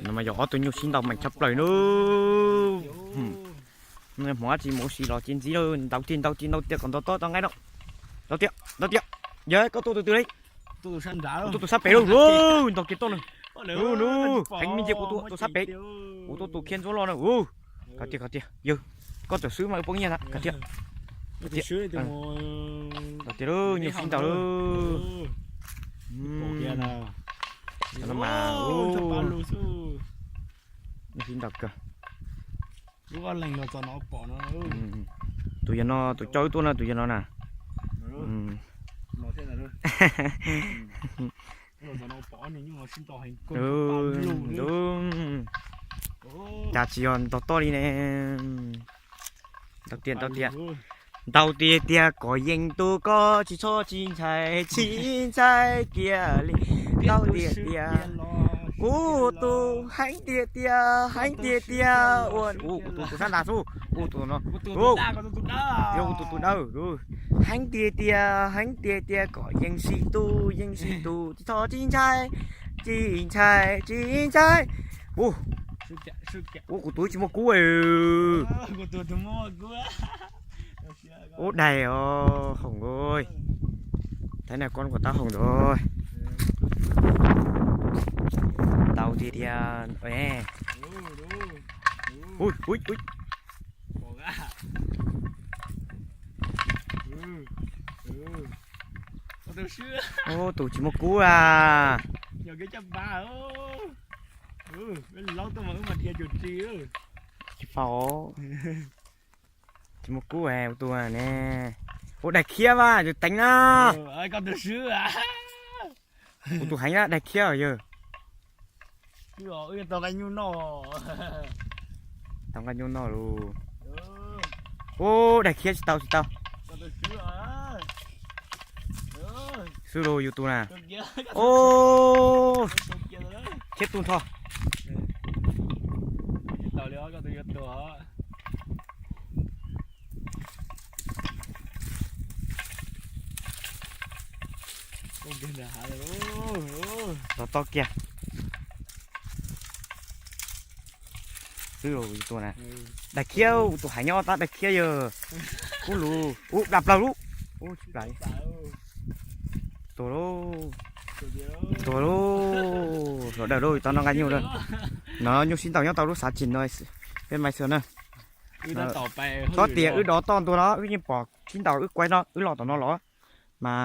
No mas yog ob tug nyuj sib ntaus meem tshaj plaws na. Hmov dab tsi mus ua si los ces ntxiv lawm, ntaus tiag ntaus tiag ntaus tiag kom ntaus tob tau nqaij no. Ntaus tiag ntaus tiag. Yog koj tua tus twg li? Tua tus sab pem lauj. Ntaus kiag toj na. Heev me ntsis kuv tua tus sab pem. Kuv tua tus khiav ntxuav los na. Kom tiag kom tiag yawg, koj txawm swb mas wb poob nyiaj na. Kom tiag. Kom tiag. Ntaus tiag lauj, nyuj sib ntaus lauj. Mas nyuj sib ntaus kawg. Tus yog no, tus coj wb tuaj no, tus yog no na. Cas tsis yog ntaus toj li ne. Ntaus tiag ntaus tiag. Ntaus tiag tiag kom yeej tus koj tsis txhob tsis ntshai, tsis ntshai kiag li. Ntaus tiag tiag. Kuv tus heev tiag tiag, heev tiag tiag. Ua kuv tus tus sab nrad xwb, kuv tus no. Yog kuv tus tus dawb. Heev tiag tiag, heev tiag tiag kom yeej sib tus, yeej sib tus, tsis txhob tsis ntshai, tsis ntshai, tsis ntshai. Ua kuv tus tsis muaj kub. Ub daig os Hoom, thaib na koj kom tab Hoom ntawd. Ntaus tiag tiag. Ub, tus tsis muaj kub a. Tsis faus. Tsis muaj kub ua tus ne. Ua daig khiab mas yus teev na. Kuv tus heev na, daig khiab yawg. Tau nqaij nyuj noj lauj. Ub, daig khiab tsis tau tsis tau. Xwb lauj yus tus na. Ub, khiab tu nrho. Tos toj kiag. Xwb tus na. Daig khiab, tus heev nyob tab daig khiab yawg. Ub lus, ub plam plaws lub. Ub tsis plam. Tuag lauj. Tuag lauj. Sawv daws lauj, tau noj nqaij nyuj lawm. No nyuj sib ntaus nyob tau lub xav tsim no peb mais xwb na. Txhob tias wb dov toj ntua no, wb yeej pom sib ntaus wb kuaib no wb los tom no los. Mas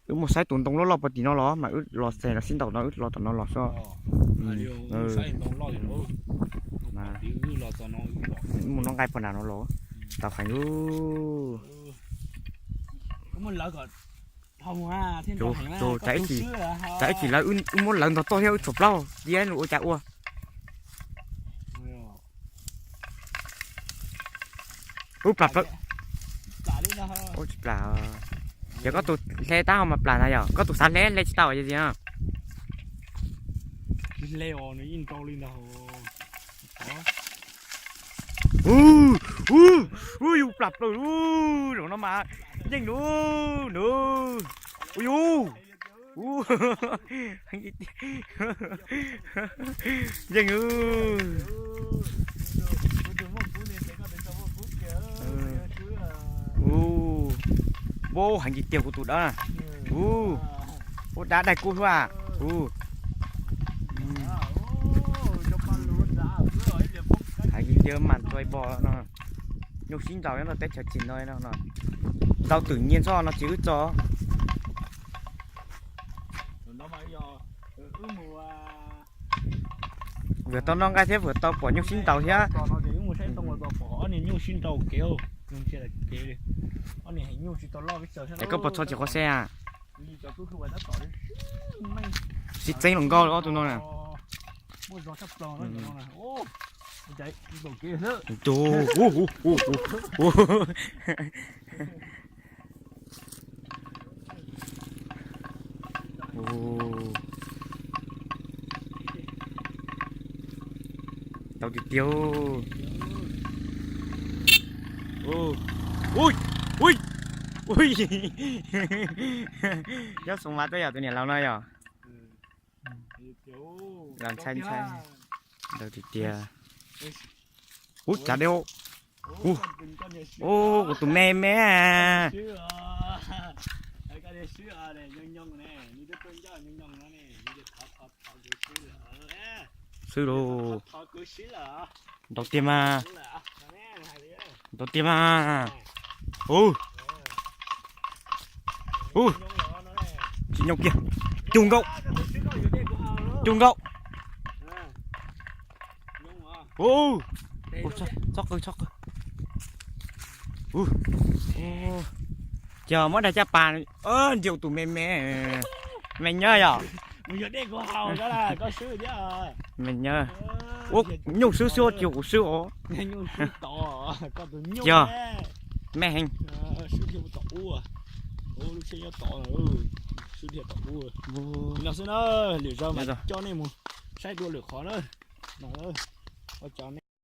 wb mus saib tus ntoo loj loj puag tim no los mas wb los xes los sib ntaus no wb los tom no los xwb. Wb mus noj nqaij puag nram no los. Tau heev lub. Tsam ib chim lawv wb muab lawv ntog toj thiab wb tshuav plaub tiab ua cas ua. Ub plam plaws. Ub tsis plam. Yog koj tus hle tab ho mas plam ntag, yog koj tus xav hle hle tsis tau. Ub, ub, ub, yus plam plaws ub, zaum no mas yeej nub nub. Ub yus, ub, yeej. Ub, heev tiag tiag kuv tus dawb na. Ub, ub dab daig kub hlua. Ub, heev tiag mas txua bos no. Nyuj sib ntaus nyob rau teb chaws tsim no no. Ntau twm nyiaj ntxhov no tsis wb txo. Vwm tau noj nqaij thiab vwm tau pom nyuj sib ntaus thiab. Es koj puas txog tsis qhuav xeb a? Sib txeeb los nkauj ob tug no na. Tau tiag tiag. Ui, ui, ui. Nyob xoo mas twb yog tus niam laus no yog. Los ntshai ntshai. Ntawd tiag tiag. Ub, tsav dej. Ub, ub, kuv tus me me. Swb lauj. Ntaus tiag mas. Ntaus tiag mas. Ub, ub, tsis nyooj kiag. Cuj nkaus, cuj nkaus. Ub, txhob qw, txhob qw. Ub, ces muab dag caj pas. Ntsia tus me me. Me nyab yom. Me nyab. Ua nyuj swb xwb tsis yog kuv swb os. Yog, me heev. Ub, no xwb na, lwm zaus mas coj nej mus saib dua lwm qhov na. No, ua tsaug.